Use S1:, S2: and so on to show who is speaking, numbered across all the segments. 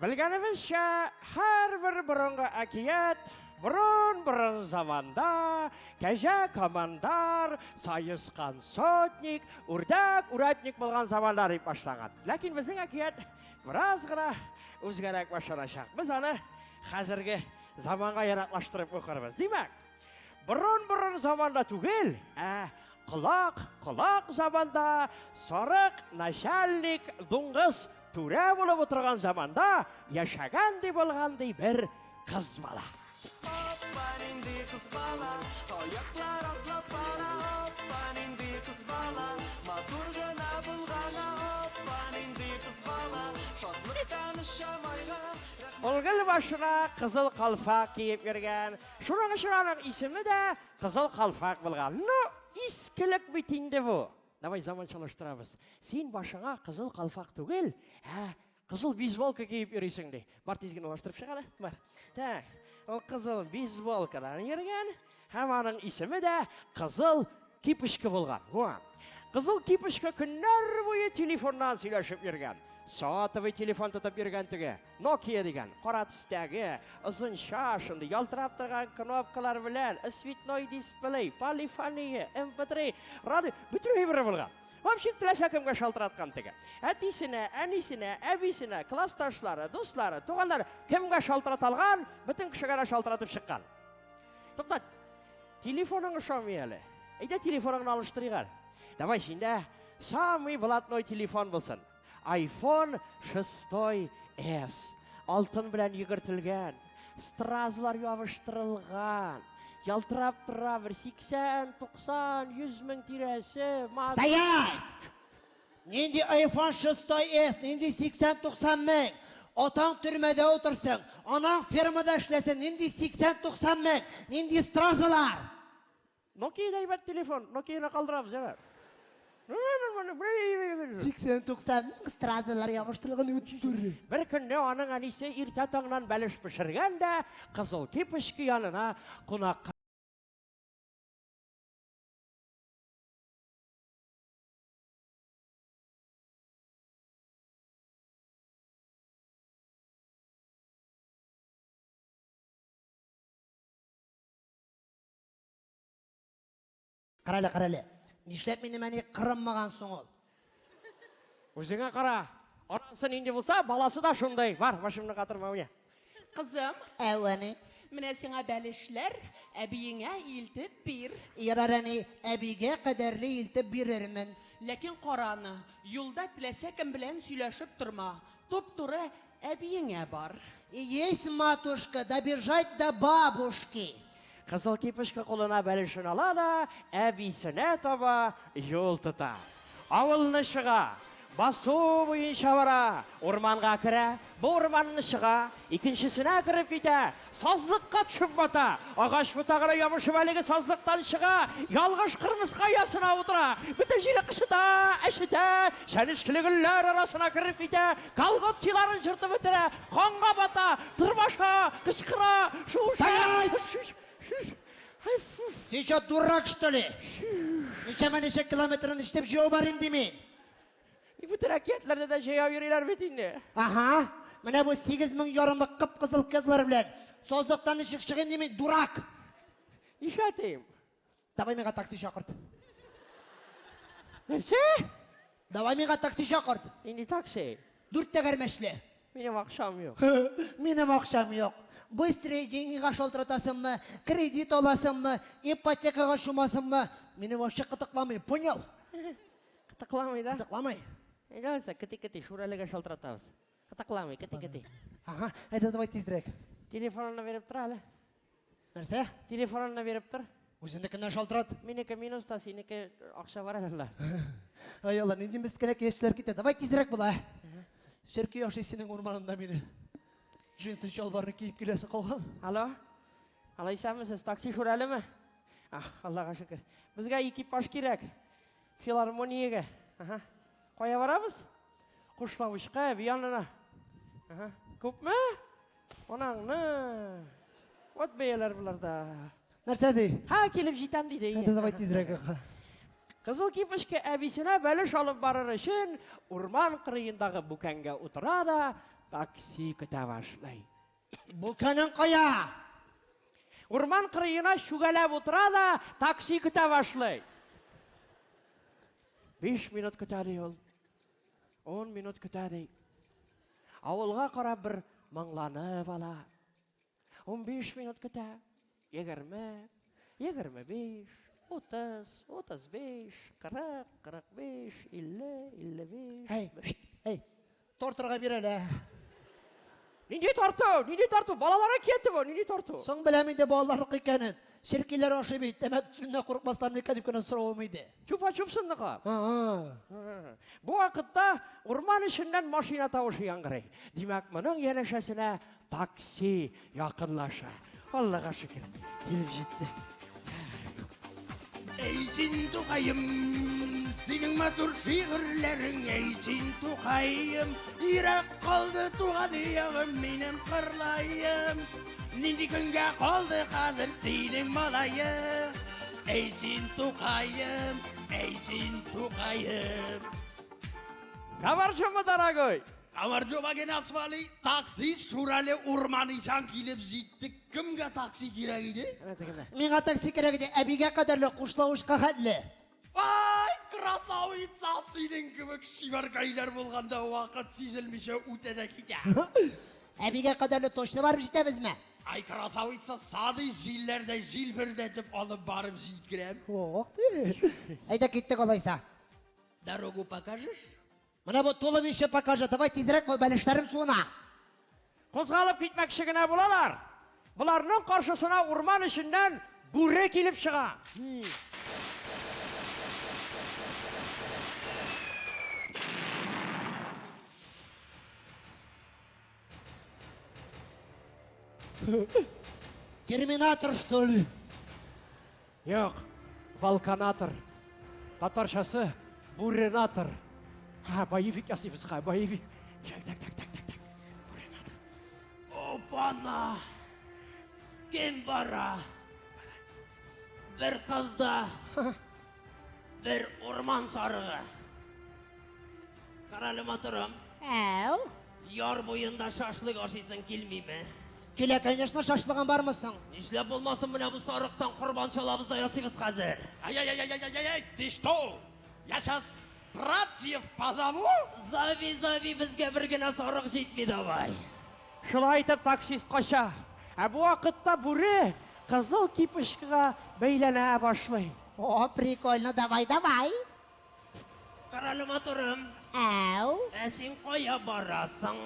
S1: Белгәнебезчә, һәрбер борынгы әкият борын-борын заманда кәҗә командар, саескан сотник, үрдәк урядник булган заманнар дип башланган. Ләкин безнең әкият бераз гына үзгәрәк башланачак. Без аны хәзерге заманга яраклаштырып укырбыз. Димәк, борын-борын заманда түгел, ә колак, колак заманда сарык, начальник, дуңгыз Түрә булып утырган заманда яшәгән ди булган ди бер кыз бала.
S2: Опа, нинди кыз бала, аяклар атлап бара. Опа, нинди кыз бала, матур гына булган. Опа, нинди кыз бала, шатлыктан оча майга.
S1: Ул гел башына кызыл калфак киеп йөргән. Шуның өчен аның исеме дә Кызыл калфак булган. Ну, искелек бит инде бу. Давай заманчалаштырабыз. Син башыңа кызыл калфак түгел, ә кызыл бейсболка киеп йөрисең ди. Бар тиз генә алыштырып чык әле. Бар. Так, ул кызыл бейсболкадан йөргән һәм аның исеме дә Кызыл Кипочка булган. Во. Кызыл Кипочка көннәр буе телефоннан сөйләшеп йөргән. Сотовый телефон тотып йөргән теге. Nokia дигән, кара төстәге, озынча, шундый ялтырап торган кнопкалар белән, цветной дисплей, полифония, MP3, радио, бөтен әйбере булган. В общем, теләсә кемгә шалтыраткан теге. Әтисенә, әнисенә, әбисенә, классташлары, дуслары, туганнары, кемгә шалтырата алган, бөтен кешегә дә шалтыратып чыккан. Тукта, телефоның ошамый әле. Әйдә телефоныңны алыштырыйк әле. Давай синдә самый блатной телефон булсын. iPhone 6s алтын белән йөгертелгән, стразлар ябыштырылган, ялтырап тора бер 80, 90, 100 мең тирәсе.
S3: Стоять! Нинди iPhone 6s, нинди 80-90 мең? Атаң төрмәдә утырсын, анаң фермада эшләсен, нинди 80-90 мең, нинди стразалар?
S1: Nokia да әйбәт телефон, Nokia-ны калдырабыз, ярар.
S3: 80-90 мең стразалар ябыштырылган үтүре.
S1: Бер көнне аның әнисе иртә таңнан бәлеш пешергән дә, кызыл кипочка янына кунакка
S3: Карале, карале. Нишләп минем әни кырынмаган соң ул?
S1: Үзеңә кара. Анасы нинди булса, баласы да шундый. Бар, башымны катырма уя.
S4: Кызым.
S3: Әү, әни.
S4: Менә сиңа бәлешләр, әбиеңә илтеп бир.
S3: Ярар, әни, әбигә кадәрле илтеп бирермен.
S4: Ләкин кара аны, юлда теләсә кем белән сөйләшеп торма. Туп-туры Әбиеңә бар.
S3: Есть, матушка, добежать до бабушки.
S1: Кызыл кипочка кулына бәлешен ала да, әбисенә таба юл тота. Авылны чыга, басу буенча бара, урманга керә, бу урманны чыга, икенчесенә кереп китә, сазлыкка төшеп бата, агач ботагына ябышып әлеге сазлыктан чыга, ялгыш кырмыска оясына утыра, бөтен җире кычыта, әчетә, чәнечкеле гөлләр арасына кереп китә, Колготкиларын җыртып бетерә, канга бата, тырмаша, кычкыра, шуыша.
S3: Стоять! Ты что, дурак, что ли? Ничәмә ничә километрын ишетеп җәяү барыйм ди мин.
S1: Бөтен әкиятләрдә дә җәяү йөриләр бит инде.
S3: Ага. Менә бу 8000 ярымлык кып-кызыл кедлар белән сазлыктан ничек чыгыйм ди мин, дурак.
S1: Нишләтим?
S3: Давай миңа такси чакырт.
S1: Нәрсә?
S3: Давай миңа такси чакырт.
S1: Нинди такси?
S3: Дүрт тәгәрмәчле.
S1: Минем акчам юк.
S3: Минем акчам юк. Быстрее деньгига шалтыратасыңмы, кредит аласыңмы, ипотекага чумасыңмы? Мине вообще кытыкламый, понял?
S1: Кытыкламый да?
S3: Кытыкламый.
S1: Әйдә алайса, кети-кети, Шүрәлегә шалтыратабыз. Кытыкламый, кети-кети.
S3: Ага, әйдә давай тизрәк.
S1: Телефоныңны биреп тор әле.
S3: Нәрсә?
S1: Телефоныңны биреп тор.
S3: Үзеңнекеннән шалтырат.
S1: Минеке минуста, синеке акча бар әле анда.
S3: Ай, Алла, нинди мескен әкиячләр китә. Давай тизрәк була. Черки ашый синең урманында мине. Джинсы чалбарны киеп киләсе калган.
S1: Алло. Алло, исәнмесез, такси Шүрәлеме? Ах, Аллага шөкер. Безгә экипаж кирәк. Филармониягә. Ага. Кая барабыз? Кушлавычка, әби янына. Ага. Күпме? Анаңны. Вот бәяләр боларда.
S3: Нәрсә ди?
S1: Ха, килеп җитәм диде.
S3: Әйдә, давай тизрәк.
S1: Кызыл кипочка әбисенә бәлеш алып барыр өчен урман кырыендагы бүкәнгә утыра да такси көтә башлый.
S3: Бүкәнең кая?
S1: Урман кырыена чүгәләп утыра да такси көтә башлый. 5 минут көтә ди ул. 10 минут көтә ди. Авылга карап бер моңланып ала. 15 минут көтә. 20, 25, 30, 35, 40, 45, 50, 55.
S3: Әй, әй, тортырга бир әле.
S1: Нинди тарту? Нинди тарту? Балалар әкияте бу, нинди тарту?
S3: Соң беләм инде балалар укый икәнен. Черкиләр ашый бит, тәмәке төтененнән курыкмаслар микән дип кенә соравым иде.
S1: Чупа-чупсынныкы.
S3: А-а.
S1: Бу вакытта урман эченнән машина тавышы яңгырый. Димәк, моның янәшәсенә такси якынлаша. Аллага шөкер, килеп җитте.
S5: Әй син, Тукаем, синең матур шигырьләрең, әй син, Тукаем, ерак калды туган ягым минем Кырлаем. Нинди көнгә калды хәзер синең малаең? Әй син, Тукаем, әй син, Тукаем.
S1: Гамарджоба, дорогой.
S5: Гамарджоба Генасвали, таксист Шурале урман исән килеп җиттек. Кемгә такси кирәк иде?
S3: Миңа такси кирәк иде, әбигә кадәрле, Кушлавычка хәтле.
S5: Ай, красавица, синең кебек чибәркәйләр булганда вакыт сизелмичә үтә дә китә.
S3: Әбигә кадәрле точно барып җитәбезме?
S5: Ай, красавица, сады җилләрдә җилфердәтеп алып барып җиткерәм.
S3: Ох ты. Әйдә киттек алайса.
S5: Дорогу покажешь?
S3: Менә бу туловище покажет. Давай тизрәк бул, бәлешләрем суына.
S1: Кузгалып китмәкче генә булалар. Боларның каршысына урман эченнән бүре килеп чыга.
S3: Терминатор, что ли?
S1: Юк, волканатор. Татарчасы бүренатор. Ха, боевик ясыйбыз, ха, боевик. Так, так, так, так, так, так. Бүренатор.
S6: Опана! Кем бара? Бер кыз да, бер урман сарыгы. Карале, матурым,
S3: Әү.
S6: Яр буенда шашлык ашыйсың килмиме?
S3: Килә, конечно, шашлыгың бармы соң?
S6: Нишләп булмасын, менә бу сарыктан корбан чалабыз да ясыйбыз хәзер.
S5: Ай-яй-яй-яй-яй-яй, ты что? Я сейчас братьев позову?
S6: Зови, зови, безгә бер генә сарык җитми, давай.
S1: Шулай итеп таксист кача. Ә бу вакытта бүре кызыл кипочкага бәйләнә башлый.
S3: О, прикольно, давай, давай.
S6: Карале, матурым,
S3: Әү.
S6: Ә син кая барасың?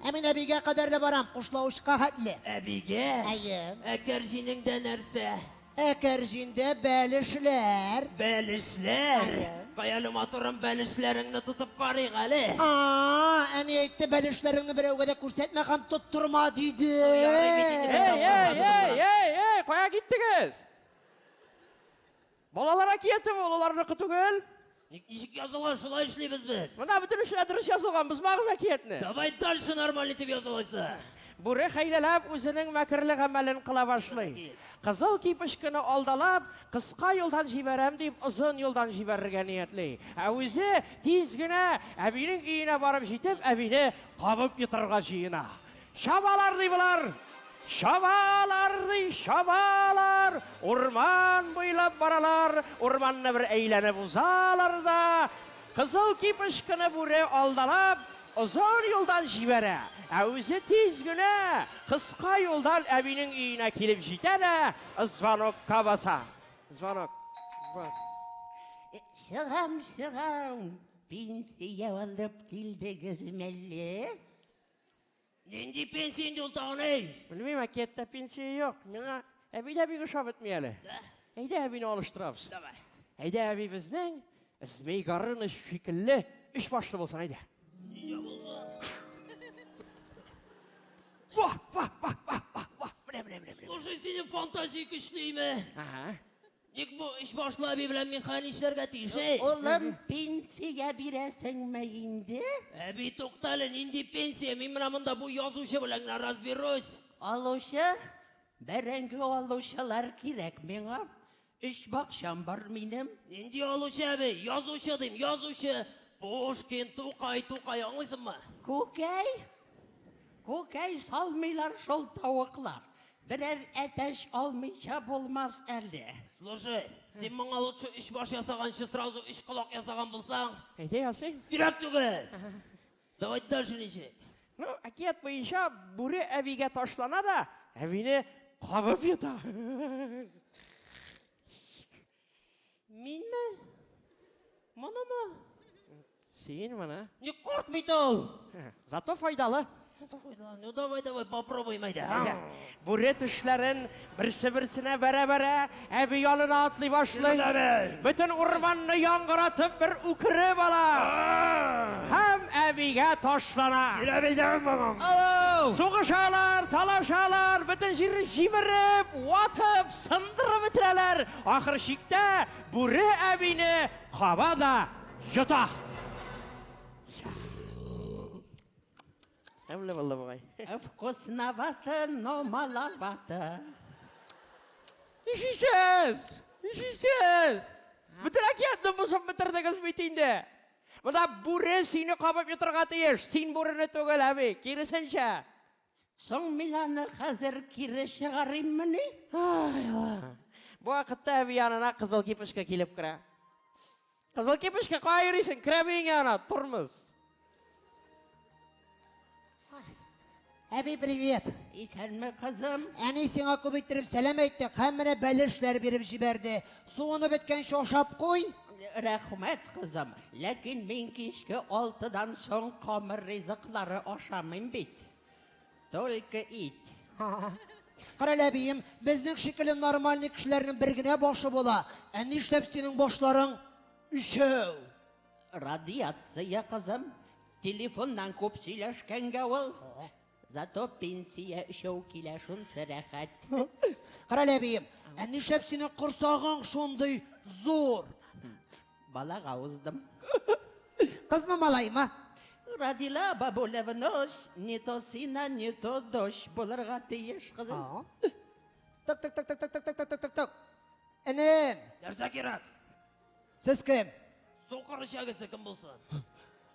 S3: Ә мин әбигә кадәрле барам, Кушлавычка хәтле.
S6: Әбигә?
S3: Әйе.
S6: Ә кәрҗинеңдә нәрсә?
S3: Ә кәрҗиндә бәлешләр.
S6: Бәлешләр.
S3: Әйе.
S6: Каяле, матурым, бәлешләреңне тотып карыйк әле.
S3: А, әни әйтте, бәлешләреңне берәүгә дә күрсәтмә һәм тоттырма диде.
S6: Ярый бит инде.
S1: Эй, эй, эй, эй, эй, кая киттегез? Балалар әкияте бу, аларныкы түгел.
S6: Ничек язылган, шулай эшлибез без.
S1: Менә бөтен эшләр дөрес язылган, бозмагыз әкиятне.
S6: Давай дальше нормально итеп язылайсы.
S1: Бүре хәйләләп үзенең мәкерле гамәлен кыла башлый. Кызыл кипочканы алдалап, кыска юлдан җибәрәм дип, озын юлдан җибәрергә ниятли. Ә үзе тиз генә әбинең өенә барып җитеп, әбине кабып йотарга җыена. Чабалар ди болар. Чабалар ди, чабалар. Урман буйлап баралар. Урманны бер әйләнеп узалар да, кызыл кипочканы бүре алдалап, озын юлдан җибәрә. Ә үзе тиз генә кыска юлдан әбинең өенә килеп җитә дә звонокка баса. Звонок. Вот.
S7: Чыгам, чыгам. Пенсия алып килдегезме әллә?
S6: Нинди пенсия инде ул тагын, эй?
S1: Белмим, әкияттә пенсия юк. Миңа әби дә бик ошап бетми әле. Әйдә, әбине алыштырабыз.
S6: Давай.
S1: Әйдә, әби безнең Змей Горыныч шикелле өч башлы булсын, әйдә. Вah, вah, вah, вah, вah, вah. Менә, менә, менә, менә.
S6: Слушай, синең фантазия көчлеме?
S1: Ага.
S6: Ник бу өч башлы әби белән мин хәл нишләргә тиеш, эй?
S7: Улым, пенсия бирәсеңме инде?
S6: Әби, тукта әле, нинди пенсия? Мин менә монда бу язучы белән генә разберусь.
S7: Алучы, бәрәңге алучылар кирәк миңа. Өч бакчам бар минем.
S6: Нинди алучы, әби? Язучы дим, язучы. Пушкин, Тукай, Тукай, аңлыйсыңмы?
S7: Күкәй? Күкәй салмыйлар шул тавыклар. Берәр әтәч алмыйча булмас әле.
S6: Слушай, син моңа лучше өч баш ясаганчы сразу өч колак ясаган булсаң.
S1: Әйдә ясыйм.
S6: Кирәк түгел. Давай дальше ничек?
S1: Ну, әкият буенча бүре әбигә ташлана да, әбине кабып йота.
S6: Минме? Монымы?
S1: Син моны.
S6: Не корт бит ул.
S1: Зато файдалы.
S6: Ну давай, давай, попробуем әйдә.
S1: Әйдә. Бүре тешләрен берсе-берсенә бәрә-бәрә әби янына атлый башлый. Бөтен урманны яңгыратып бер үкереп ала. Һәм әбигә ташлана. Сугышалар, талашалар, бөтен җирне җимереп, ватып, сындырып бетерәләр. Ахыр чиктә бүре әбине каба да йота. Тәмле булды бугай.
S7: Вкусновато, но маловато.
S1: Нишлисез? Нишлисез? Бөтен әкиятне бозып бетердегез бит инде. Монда бүре сине кабып йотырга тиеш. Син бүрене түгел, әби, киресенчә.
S7: Соң мин аны хәзер кире чыгарыйммыни?
S1: Ай, Алла. Бу вакытта әби янына кызыл кипешкә килеп керә. Кызыл кипешкә кая йөрисең? Керә әбиең янына, тормоз.
S3: Әби, привет.
S7: Исәнме, кызым?
S3: Әни сиңа күп иттереп сәлам әйтте һәм менә бәлешләр биреп җибәрде. Суынып беткәнче ашап куй.
S7: Рәхмәт, кызым. Ләкин мин кичке алтыдан соң камыр ризыклары ашамыйм бит. Только ит.
S3: Карале, әбием, безнең шикелле нормальный кешеләрнең бер генә башы була. Ә нишләп синең башларың өчәү?
S7: Радиация, кызым. Телефоннан күп сөйләшкәнгә ул. Зато пенсия өчәү килә, шунсы рәхәт.
S3: Карале, әбием, ә нишләп синең корсагың шундый зур?
S7: Балага уздым.
S3: Кызмы, малаймы?
S7: Родила бабуля в ночь, не то сына, не то дочь булырга тиеш, кызым.
S3: Так, так, так, так, так, так, так, так, так, так, так. Энем,
S6: Нәрсә кирәк?
S3: сез кем?
S6: Сукыр эчәгесе кем булсын?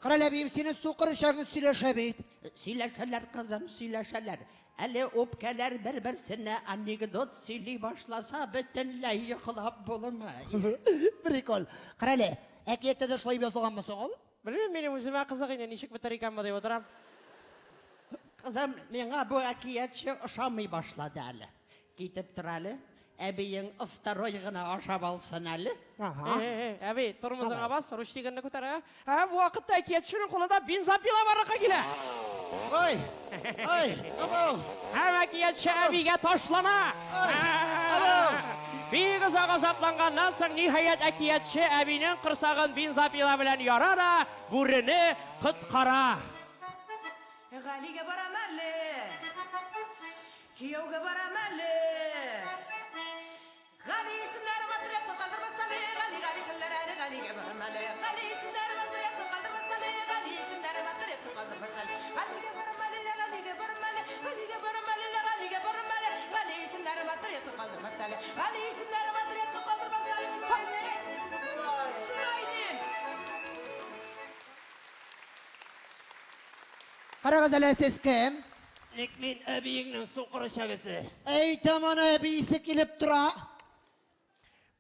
S3: Карале, әбием, синең сукыр эчәгең сөйләшә бит.
S7: Сөйләшәләр, кызым, сөйләшәләр. Әле үпкәләр бер-берсенә анекдот сөйли башласа, бөтенләй йоклап булмый.
S3: Прикол. Карале, әкияттә дә шулай язылганмы соң ул?
S1: Белмим, минем үземә кызык инде, ничек бетер икән бу дип утырам.
S7: Кызым, миңа бу әкиятче ошамый башлады әле. Китеп тор әле. Әбиең второй гына ашап алсын әле.
S3: Ага.
S1: Эй, эй, әби, тормозыңа бас, ручнигыңны күтәр, ә? Ә, бу вакытта әкиятченең кулында бензопила барлыкка килә.
S5: Ой, ой, абау.
S1: Һәм әкиятче әбигә ташлана. Бик озак азапланганнан соң, ниһаять әкиятче әбинең корсагын бензопила белән яра да, бүрене коткара.
S4: Галигә барам әле. Кияүгә барам әле. Гали исемнәре батыр ятып калдырмас әле. Гали, Гали хәлләр әле, Галигә барам әле. Гали исемнәре батыр ятып калдырмас әле. Гали исемнәре батыр ятып калдырмас әле. Галигә барам әле, Галигә барам әле. Галигә барам әле, Галигә барам әле. Гали исемнәре батыр ятып калдырмас әле. Гали исемнәре батыр ятып калдырмас әле. Шулай дим.
S3: Карагыз әле, сез кем?
S6: Ник мин әбиеңнең сукыр эчәгесе.
S3: Әйтәм аны, әбисе килеп тора.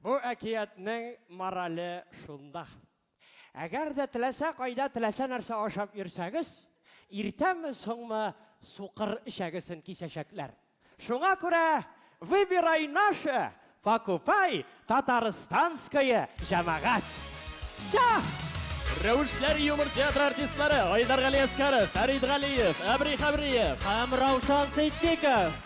S1: Бу әкиятнең морале шунда. Әгәр дә теләсә кайда теләсә нәрсә ашап йөрсәгез, иртәме соңмы сукыр эчәгесен кисәчәкләр. Шуңа күрә выбирай наше, покупай татарстанское, җәмәгать. Всё!
S8: Рәвешләр юмор театры артистлары Айдар Галиәскәров, Фәрид Галиев, Әбри Хәбриев
S6: һәм Раушан Ситдиков.